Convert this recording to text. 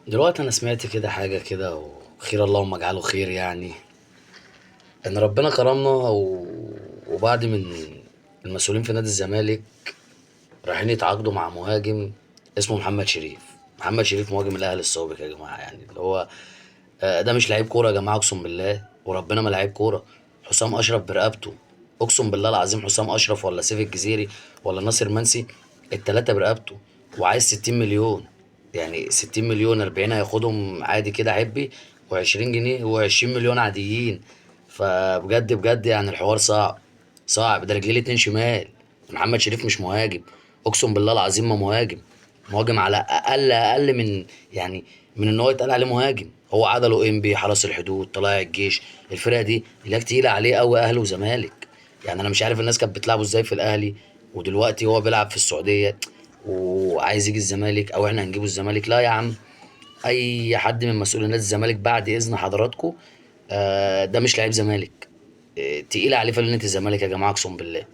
دلوقتي انا سمعت كده حاجة كده، وخير اللهم اجعله خير. يعني ان ربنا كرمنا وبعد من المسؤولين في نادي الزمالك رايحين يتعاقدوا مع مهاجم اسمه محمد شريف. محمد شريف مهاجم الاهلي السابق يا جماعه، يعني اللي هو ده مش لعيب كورة يا جماعه، اقسم بالله وربنا ما لعيب كوره. حسام اشرف برقبته، اقسم بالله العظيم، حسام اشرف ولا سيف الجزيري ولا ناصر منسي، التلاتة برقبته. وعايز 60 مليون، يعني 60 مليون، 40 هياخدهم عادي كده حبي، و20 جنيه و20 مليون عاديين. فبجد بجد يعني الحوار صعب صعب. ده رجليه الاتنين شمال. محمد شريف مش مهاجم، اقسم بالله العظيم ما مهاجم. مهاجم على اقل اقل من، يعني من ان هو يتقال عليه مهاجم. هو عدله انبي، حرس الحدود، طلائع الجيش، الفرقة دي اللي هي تقيلة عليه قوي، اهلي وزمالك. يعني انا مش عارف الناس كانت بتلعبه ازاي في الاهلي، ودلوقتي هو بيلعب في السعودية وعايز يجي الزمالك، او احنا هنجيبه الزمالك؟ لا يا عم، اي حد من مسؤولين نادي الزمالك بعد اذن حضراتكم، ده مش لعيب زمالك. تقيلة عليه فلنه الزمالك يا جماعه، اقسم بالله.